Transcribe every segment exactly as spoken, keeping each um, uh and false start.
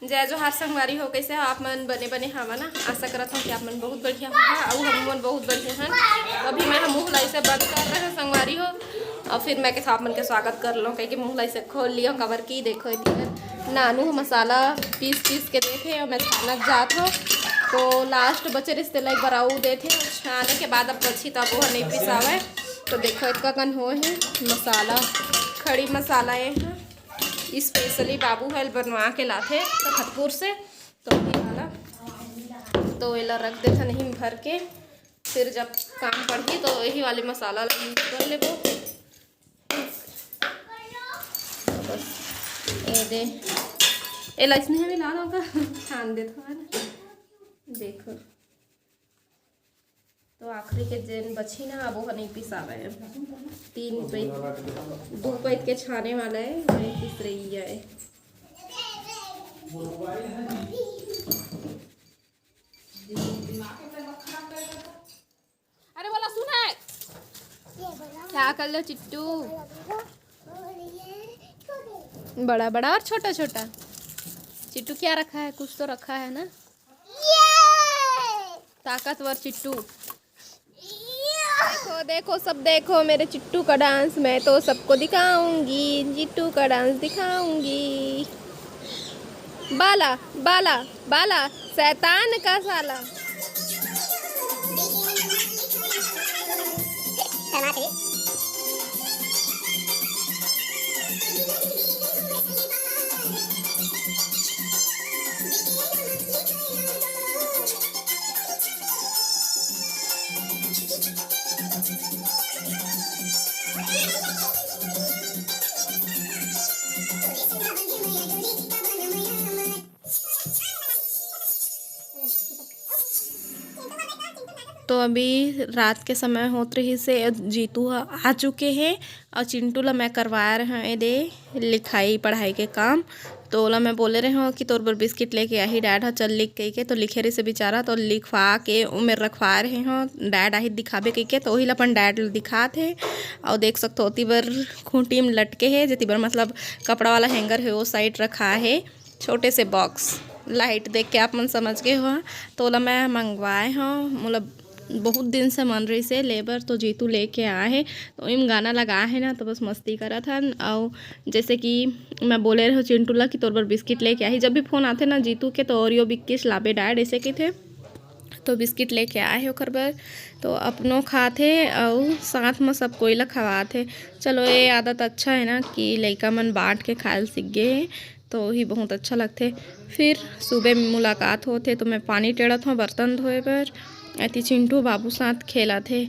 जय जोहार संगवारी हो, कइसे हो आप मन? बने बने हवा ना? आशा करत हूँ कि आप मन बहुत बढ़िया हो, हाँ, अउ हम मन बहुत बढ़िया हन। तो अभी मैं ह मुँह ला अइसे बंद कर रहे हूँ संगवारी हो, अउ फिर मैं कथे आप मन के स्वागत कर लूँ, कहिके मुँह ला अइसे खोल लियो, काबर कि देखो एती नानू ह मसाला पीस पीस के देथे अउ मैं छानत जात हूँ। तो लास्ट बचे रिहिस तेला एक बार अउ देथे, छाने के बाद अब बची तब वो नहीं पिसावे। तो देखो एतका कन हो हे मसाला, खड़ी मसाला ये ह। स्पेशली बाबू ह बनवा के लाथे तखतपुर से, तो ये वाला, तो एला रख देथन यहीं भर के, फिर जब काम पड़ही तो यही वाले मसाला ला यूज कर लेबो। तो बस ये दे, एला इसने हमें ला होगा छान देथन, है ना? देखो, तो आखिरी के जेन बची ना, अब वो नहीं पिसावे। तीन पैक, दो पैक के छाने वाला है, वही पिस रही है। अरे बोला, सुन है, क्या कर लो चिट्टू? बड़ा बड़ा और छोटा छोटा। चिट्टू क्या रखा है? कुछ तो रखा है ना। ताकतवर चिट्टू। देखो, देखो, सब देखो मेरे चिट्टू का डांस। मैं तो सबको दिखाऊंगी, चिट्टू का डांस दिखाऊंगी। बाला, बाला, बाला, शैतान का साला। तो अभी रात के समय होत रहिस हे, जीतू ह आ चुके हे अउ चिंटू ला मैं करवाए रहें एदे लिखाई पढ़ाई के काम। तो ओला मैं बोले रहें कि तोर बर बिस्किट लेके आही डैड ह, चल लिख कहिके। तो लिखे रहिस हे बेचारा, तो लिखवा के ओमेर रखवाए रहें हो, डैड आही दिखाबे कहिके। तो ओही ला अपन डैड ला दिखात हे। अउ देख सकथो ओती बर खूंटी म लटके हे, जेती बर मतलब कपड़ा वाला हैंगर हे, ओ साइड रखा हे। छोटे से बॉक्स, लाइट देख के आप मन समझ गए हो। तो ओला मैं मंगवाए हव, मोला बहुत दिन से मन रहिस हे ले बर, तो जीतू लेके आए हे। तो ओम गाना लगा हे ना, तो बस मस्ती करत हन। अउ जैसे कि मैं बोले रहें चिंटू ला कि तोर बर बिस्किट लेके आही, जब भी फोन आथे ना जीतू के, तो ओरियो बिस्किट लाबे डैड, ऐसे कहिथे। तो बिस्किट लेके आए हे ओकर बर, तो अपनो खात हे अउ साथ म सब कोई ला खवात हे। चलो, ये आदत अच्छा हे ना कि लइका मन बांट के खाए ल सीख गे हे, तो वही बहुत अच्छा लगथे। फिर सुबह में मुलाकात होत हे, तो मैं पानी टेड़त हव बर्तन धोए बर, एती चिंटू बाबू साथ खेलत हे।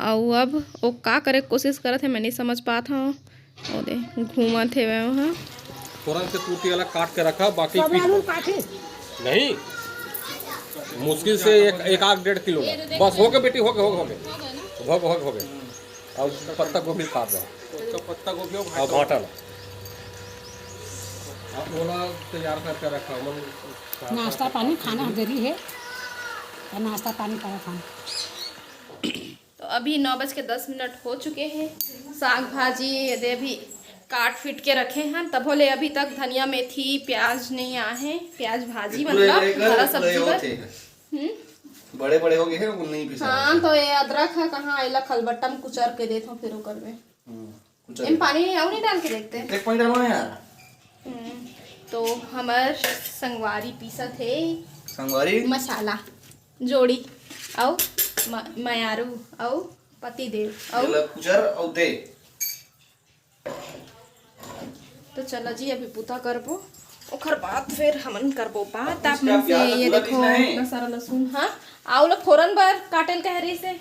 अउ अब वो का करे के कोशिश करत हे, मैं नहीं समझ पात हव। ओ दे, घूमत हेवय ओहा। तुरंत से पूर्ति वाला काट के रखा, बाकी सब पीस आलू दो। काटे। नहीं, मुश्किल से एक, एक आध डेढ़ किलो ला। बस हो गए बेटी, हो गए, हो गए, हो गए। हो गए, हो गए, हो गए। अब पत्ता गोभी काट दो। उसका पत्ता गोभी और और भाटा ला। आप ओला तैयार करके रखा, मन नाश्ता पानी खाना जरूरी है, तो नाश्ता पानी करत हन। तो अभी नौ बज के दस मिनट हो चुके हैं। साग भाजी ये दे अभी काट फिट के रखे हैं, तभो ले अभी तक धनिया, मेथी, प्याज नहीं आए हैं। प्याज भाजी पूरे मतलब लेकर हरा पूरे सब्जी बर। होते हैं। हम्म। बड़े बड़े हो गए हैं, वो नहीं पिसा हाँ, रहे। तो ये अदरक है कहाँ, एला खलबट्टा में कुचर के देथो फिर ओकर में। हम्म, कुचर एम के। पानी और नहीं डाल के देखते हैं। एक पानी डालो ना यार। हम्म, तो हमर संगवारी पीसत हे संगवारी? मसाला। जोड़ी अउ म-, मयारू अउ पतिदेव अउ एला कुचर अउ दे। तो चलो जी, अभी पुता करबो, ओखर बाद फिर हमन करबो बात आप मन से। ये देखो, इतना सारा लहसुन, हाँ, आलू ला फोरन बर काटेल कह रही से।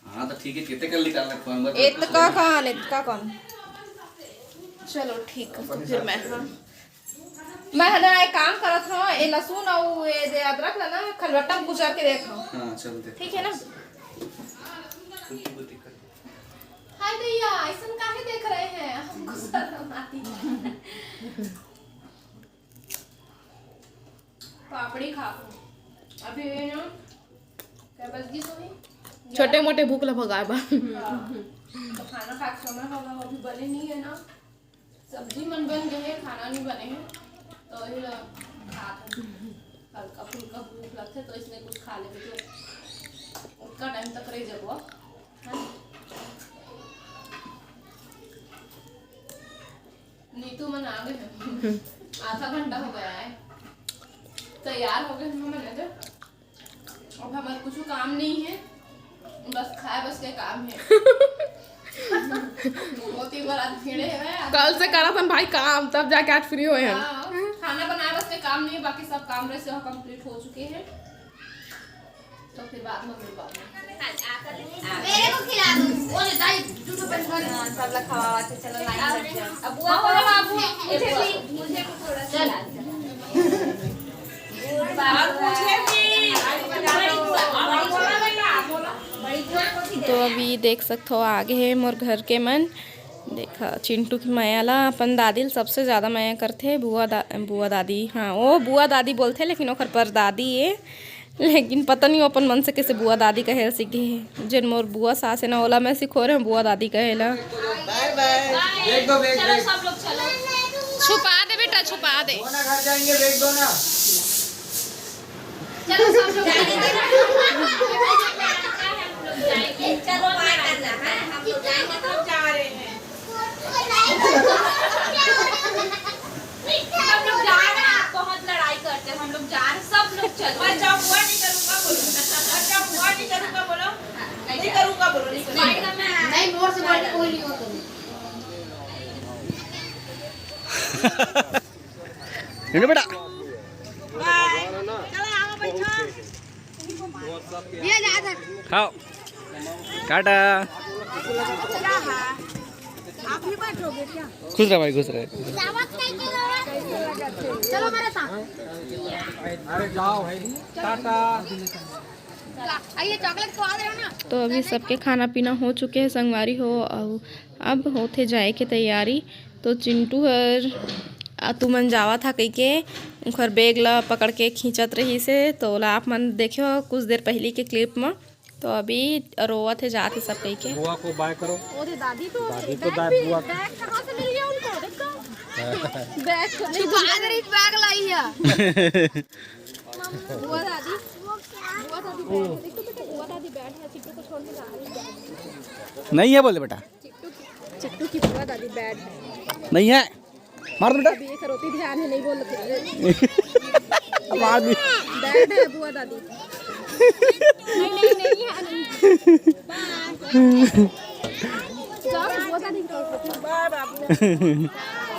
हाँ, तो ठीक है, कितने कर निकालना फोरन बर? इतका कौन, इतका कौन? चलो ठीक है, तो फिर मैं, हाँ, मैं है ना एक काम करत हूँ, ये लहसुन और ये दे अदरक ला ना खलबट्टा में कुचर के देख हूँ। हाँ, चल दे। ठीक है ना? हाय दैया, ऐसन काहे देख रहे हैं? हमको शर्म आती है। पापड़ी खा। अभी ये ना, क्या बज गई सोनी? छोटे मोटे भूख ला भगाए बा। हाँ। तो खाना खा के सोना होगा, वो भी बने नहीं है ना। सब्जी मन बन गए हैं, खाना नहीं बने हैं, तो ये ला हल्का फुल्का भूख लगथे तो इसने कुछ खा लेबे तो उतना टाइम तक रह जाबो। नीतू मन आ गए हैं। आधा घंटा हो गया है, तैयार हो गए हैं हम। अब हमारे कुछ काम नहीं है, बस खाए बस के काम है। दो तीन बार आज भिड़े हुए हैं। कल से करत हन भाई काम, तब जाके आज फ्री होए हन। हाँ, खाना बनाए बस के काम नहीं है, बाकी सब काम वैसे कंप्लीट हो चुके हैं। तो फिर बाद में मिल पाऊंगा। मेरे को खिला दो। वो ले दाई, जूठो पहन कर। हाँ, सब लोग खवावा थे, चलो लाइन लग गया। अब बुआ बोलो बाबू, मुझे भी, मुझे भी थोड़ा सा। चल। और पूछे भी। तो अभी देख सकत हो, आगे है मोर घर के मन। देखा, चिंटू की मया ला अपन दादी ल सबसे ज्यादा मया करथे। बुआ दा-, बुआ दादी, हाँ, वो बुआ दादी बोलथे, लेकिन ओकर परदादी ए। लेकिन पता नहीं, वो अपन मन से कैसे बुआ दादी कहे ल सीख गे हे। जेन मोर बुआ सास है ना, ओला मैं सिखो रहे हूँ बुआ दादी कहे ला। बाय बाय। ब्रेक दो, ब्रेक, चलो ब्रेक। सब लोग चलो। छुपा दे बेटा, छुपा दे। वो ना घर जाएंगे, ब्रेक दो ना। चलो सब लोग। चलो बाय करना है, हम लोग जाएंगे तो जा रहे हैं। हम लोग जा रहे हैं, आप बहुत लड़ाई करते हो, हम लोग जा रहे हैं, सब लोग चलो। अच्छा, हुआ नहीं करूँगा बोलो। अच्छा, हुआ नहीं करूँगा बोलो। नहीं करूँगा बोलो, नहीं करूँगा। नहीं, नोट से बढ़ के कोई नहीं हो तुम। बेटा। बाय। चलो, आओ, बैठो। खाओ। टाटा। आप ही बैठोगे क्या? खुश रह भाई, खुश रह। चलो मेरे साथ। अरे जाओ भाई, टाटा। आइए, चॉकलेट खवा दे ना। तो अभी सबके खाना पीना हो चुके हैं संगवारी हो, अउ अब होथे जाए के तैयारी। तो चिंटू हर, आ, तुमन जावत हा कहिके ओखर बैग ला पकड़ के खींचत रहिस हे, तो ओला आप मन देखे हो कुछ देर पहिली के क्लिप म। तो अभी रोवत हे, जात हे सब कहिके। बुआ को बाय करो। अरे दादी तो दादी तो बैग दाय भी, बुआ। बैग कहाँ से मिल गया उनको? देखो। बैग तो नहीं, छुपा के रही, बैग लाई है। बुआ दादी, बुआ दादी बैग है। देखो बेटा, बुआ दादी बैग है, चिट्टू को छोड़ के जा रही है। नहीं है बोले बेटा। चिट्टू की, चिट्टू की बुआ दादी बैड है। नहीं है, मार दो बेटा। अभी एक रोटी ध्यान है, नहीं बोल रहे। मार दी। बैड है बुआ दादी। नहीं, नहीं, नहीं है, नहीं। जाओ, बुआ दादी की तरफ से।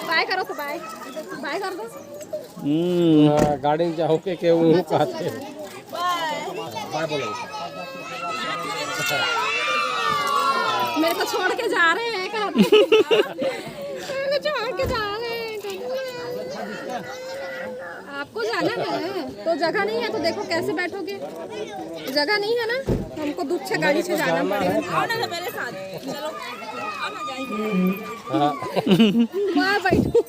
बाय करो तो बाय। बाय कर दो। हम्म। हाँ, गाड़ी में जाओ के, के वो कहते हैं। बाय बोलो। मेरे को छोड़ के जा रहे हैं, कहते हैं। मेरे को छोड़ के जा रहे हैं, कहते हैं। आपको जाना है तो जगह नहीं है, तो देखो कैसे बैठोगे, जगह नहीं है ना, हमको दूध से गाड़ी से जाना पड़ेगा। आओ ना मेरे साथ, चलो, आओ ना जाएंगे। हाँ। वहाँ बैठो।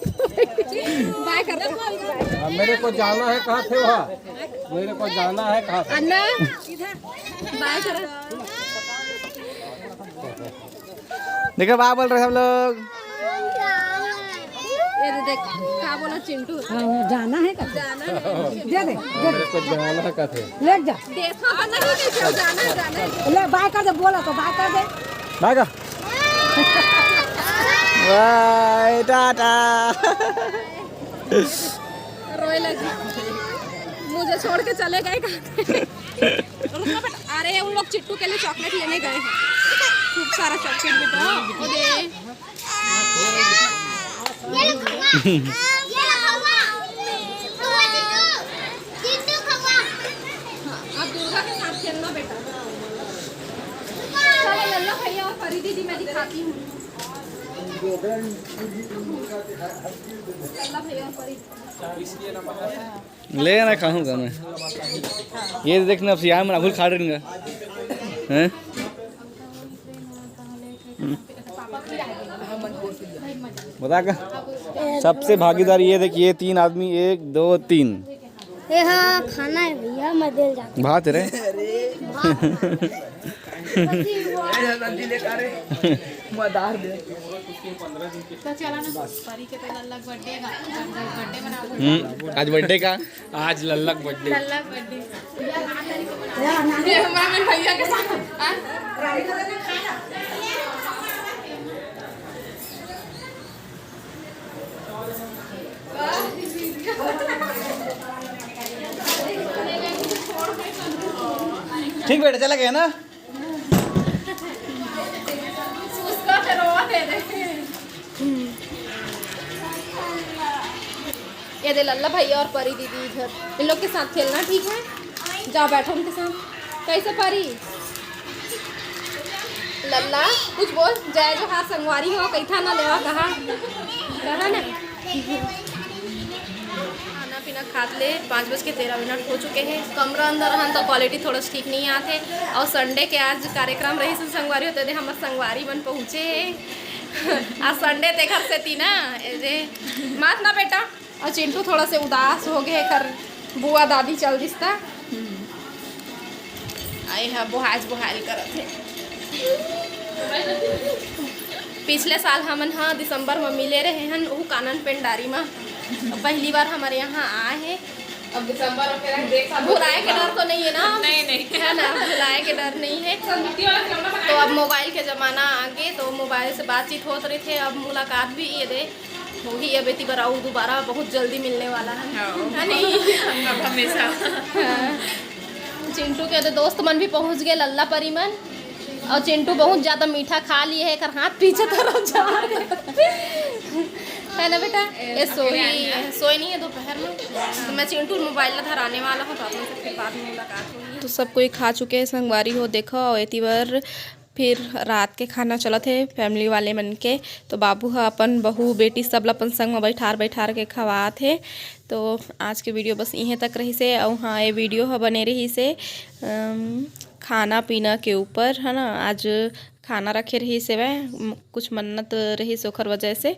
बाय कर दो। हाँ, मेरे को जाना है, कहाँ थे वहाँ? मेरे को जाना है, कहाँ थे? अन्ना, बाय करो। देखो, बाय बोल रहे सब लोग। ये तो देख, का बोला चिंटू? हाँ, जाना है का? जाना है। दे दे, दे दे। मेरे को जाना है, कहाँ थे? ले जा। देखो तो नहीं, देखो, जाना है, जाना है। ले, बाय कर दे, बोला तो बाय कर दे। बाय कर। बाय, टाटा। रोए लगी। मुझे छोड़ के चले गए कहाँ? रुको बेटा, अरे उन लोग चिट्टू के लिए चॉकलेट लेने गए हैं। खूब सारा चॉकलेट बेटा। ओ दे। ये लो खवा। ये लो खवा। खवा चिट्टू। चिट्टू खवा। हाँ, अब दुर्गा के साथ खेलना बेटा। चलो लल्ला भैया और परी दीदी मैं दिखाती हूँ। लल्ला भैया और परी। ले ना खाऊंगा मैं। ये देखना, अब सियार में राहुल खा रहे हैं। बता का? सबसे भागीदार ये देख, ये तीन आदमी, एक, दो, तीन। ये हाँ खाना है भैया, मैं दिल जाता। भात रे। तो चला ना, परी के तो लल्लक बर्थडे का, बर्थडे मनाबो। हम्म, आज बर्थडे का। आज लल्लक बर्थडे। लल्लक बर्थडे। ये हमारा मेरे भैया के साथ। हाँ? ठीक बेटा, चला गया ना। उसका फिर वो दे दे। ये दे लल्ला भैया और परी दीदी इधर, इन लोग के साथ खेलना, ठीक है? जाओ बैठो उनके साथ। कैसे परी? लल्ला, कुछ बोल। जय जोहार संगवारी हो, कैथा ना लेवा कहा, कहा ना। खाना पीना खात ले पाँच बज के तेरह मिनट हो चुके हैं। कमरा अंदर हन तो क्वालिटी थोड़ा सा ठीक नहीं आते। और संडे के आज कार्यक्रम रहिस संगवारी हो, तेदे हमर संगवारी मन पहुँचे हैं। आज संडे तेखर सेती ना, ए जे, मात ना बेटा। और चिंटू थोड़ा से उदास हो गए, कर बुआ दादी चल दिस ता। आए हा बोहाज बोहाल करत हे। पिछले साल हमन ह दिसंबर म मिले रहे हन, उहू कानन पेंडारी म। पहली बार हमारे यहाँ आए हैं। अब दिसंबर में फिर देख सकते भुलाए के डर तो नहीं है ना? नहीं, नहीं। है ना, भुलाए के डर नहीं है। तो अब मोबाइल के जमाना आ गए, तो मोबाइल से बातचीत होत रही थे, अब मुलाकात भी ये दे होही। अब एती बर अउ दोबारा बहुत जल्दी मिलने वाला है। हाँ। है नहीं? अब हमेशा। हाँ। चिंटू के तो दोस्त मन भी पहुंच गए, लल्ला परी मन। और चिंटू बहुत ज्यादा मीठा खा लिए है, एकर हाथ पीछे तरफ जा रहे। है ना बेटा? ये सोई है, सोई नहीं है दोपहर में। तो मैं चिंटू मोबाइल ला धराने वाला हूँ, तो आप लोग से फिर बाद में मुलाकात होगी। तो सब कोई खा चुके हैं संगवारी हो, देखो, और एती बर फिर रात के खाना चलत हे फैमिली वाले मन के। तो बाबू ह अपन बहू बेटी सब ल अपन संग म बैठार बैठार के खवात हे। तो आज के वीडियो बस इहें तक रहिस हे। अउ हाँ, ये वीडियो ह बने रहिस हे, अम, खाना पीना के ऊपर, है ना। आज खाना रखे रहिस हे वह, म, कुछ मन्नत रहिस ओखर वजह से,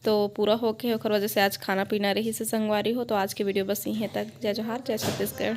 तो पूरा होके ओखर वजह से आज खाना पीना रहिस हे संगवारी हो। तो आज के वीडियो बस इहें तक। जय जोहार, जय छत्तीसगढ़।